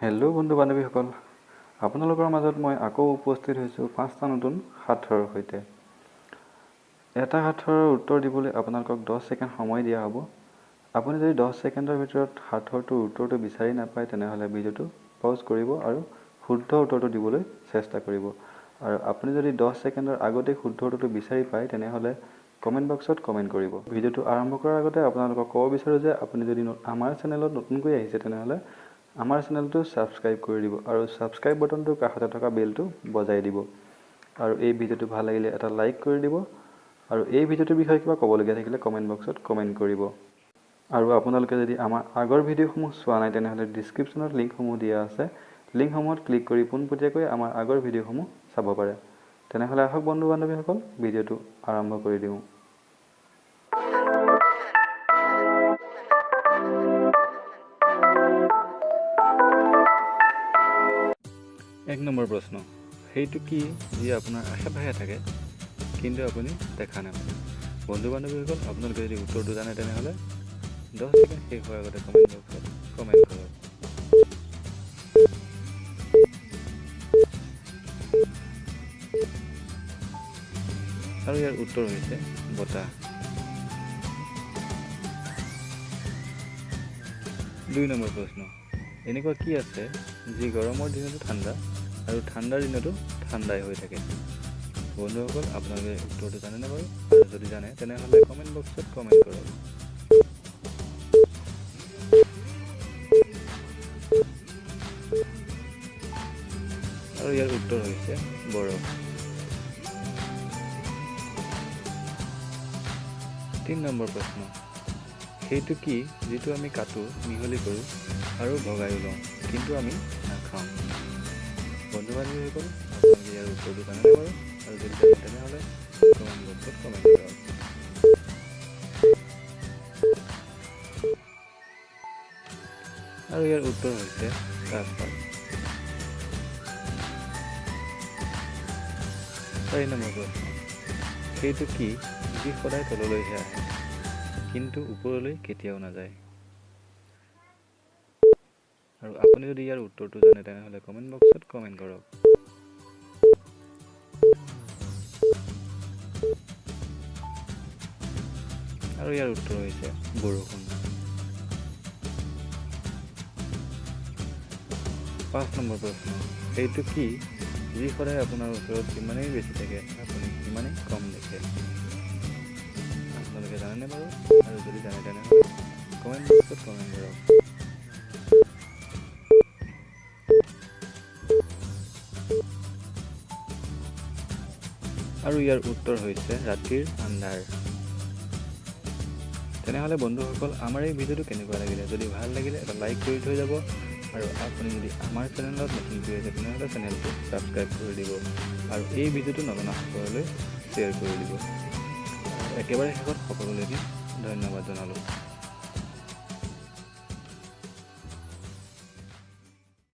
Hello' বন্ধু বান্ধৱীসকল, আপোনালোকৰ মাজত মই আকৌ উপস্থিত হৈছোঁ পাঁচটা নতুন সাঁথৰৰ সৈতে। এটা সাঁথৰৰ উত্তৰ দিবলৈ আপোনালোকক 10 ছেকেণ্ড সময় দিয়া হ'ব। আপুনি যদি 10 ছেকেণ্ডৰ ভিতৰত সাঁথৰটোৰ উত্তৰটো বিচাৰি নাপায়, তেনেহ'লে ভিডিঅ'টো পজ কৰিব আৰু শুদ্ধ উত্তৰটো দিবলৈ চেষ্টা কৰিব। আৰু আপুনি যদি 10 ছেকেণ্ডৰ আগতেই শুদ্ধ উত্তৰটো বিচাৰি পায়, তেনেহ'লে কমেণ্ট বক্সত কমেণ্ট কৰিব। ভিডিঅ'টো আৰম্ভ কৰাৰ আগতে আপোনালোকক ক'ব বিচাৰোঁ যে আপুনি যদি আমাৰ চেনেলত নতুনকৈ আহিছে, তেনেহ'লে আমাৰ চেনেলটো ছাবস্ক্ৰাইব কৰি দিব আৰু ছাবস্ক্ৰাইব বটনটোৰ কাষতে থকা বেলটো বজাই দিব। আৰু এই ভিডিঅ'টো ভাল লাগিলে এটা লাইক কৰি দিব আৰু এই ভিডিঅ'টোৰ বিষয়ে কিবা ক'বলগীয়া থাকিলে কমেণ্ট বক্সত কমেণ্ট কৰিব। আৰু আপোনালোকে যদি আমাৰ আগৰ ভিডিঅ'সমূহ চোৱা নাই, তেনেহ'লে ডিছক্ৰিপশ্যনত লিংকসমূহ দিয়া আছে, লিংকসমূহত ক্লিক কৰি পোনপটীয়াকৈ আমাৰ আগৰ ভিডিঅ'সমূহ চাব পাৰে। তেনেহ'লে আহক বন্ধু বান্ধৱীসকল, ভিডিঅ'টো আৰম্ভ কৰি দিওঁ। এক নম্বৰ প্ৰশ্ন, সেইটো কি যি আপোনাৰ আশে পাশে থাকে কিন্তু আপুনি দেখা নাপায়? বন্ধু বান্ধৱীসকল, আপোনালোকে যদি উত্তৰটো জানে, তেনেহ'লে 10 ছেকেণ্ড শেষ হোৱাৰ আগতে কমেণ্ট বক্সত কমেণ্ট কৰক। আৰু ইয়াৰ উত্তৰ হৈছে বতাহ। 2 নম্বৰ প্ৰশ্ন, এনেকুৱা কি আছে যি গৰমৰ দিনতো ঠাণ্ডা আৰু ঠাণ্ডাৰ দিনতো ঠাণ্ডাই হৈ থাকে? বন্ধুসকল, আপোনালোকে উত্তৰটো জানেনে বাৰু? আৰু যদি জানে, তেনেহ'লে কমেণ্ট বক্সত কমেণ্ট কৰক। আৰু ইয়াৰ উত্তৰ হৈছে বৰফ। 3 নম্বৰ প্ৰশ্ন, সেইটো কি যিটো আমি কাটো, মিহলি কৰোঁ আৰু ভগাইও লওঁ কিন্তু আমি নাখাওঁ? বন্ধু বান্ধৱীসকল, আপোনালোকে ইয়াৰ উত্তৰটো জানেনে বাৰু? আৰু যদি জানে, তেনেহ'লে কমেণ্ট বক্সত কমেণ্ট কৰক। আৰু ইয়াৰ উত্তৰ হৈছে ৰাজপাত। 4 নম্বৰ প্ৰশ্ন, সেইটো কি যি সদায় তললৈহে আহে কিন্তু ওপৰলৈ কেতিয়াও নাযায়? আৰু আপুনি যদি ইয়াৰ উত্তৰটো জানে, তেনেহ'লে কমেণ্ট বক্সত কমেণ্ট কৰক। আৰু ইয়াৰ উত্তৰ হৈছে বৰষুণ। 5 নম্বৰ প্ৰশ্ন, সেইটো কি যি সদায় আপোনাৰ ওচৰত যিমানেই বেছি থাকে আপুনি সিমানেই কম দেখে? আপোনালোকে জানেনে বাৰু? আৰু যদি জানে, তেনেহ'লে কমেণ্ট বক্সত কমেণ্ট কৰক। আৰু ইয়াৰ উত্তৰ হৈছে ৰাতিৰ আন্ধাৰ। তেনেহ'লে বন্ধুসকল, আমাৰ এই ভিডিঅ'টো কেনেকুৱা লাগিলে? যদি ভাল লাগিলে এটা লাইক কৰি থৈ যাব আৰু আপুনি যদি আমাৰ চেনেলত নতুনকৈ আহিছে, তেনেহ'লে চেনেলটো ছাবস্ক্ৰাইব কৰি দিব আৰু এই ভিডিঅ'টো নজনাসকললৈ শ্বেয়াৰ কৰি দিব। আৰু একেবাৰে শেষত সকলোলৈকে ধন্যবাদ জনালোঁ।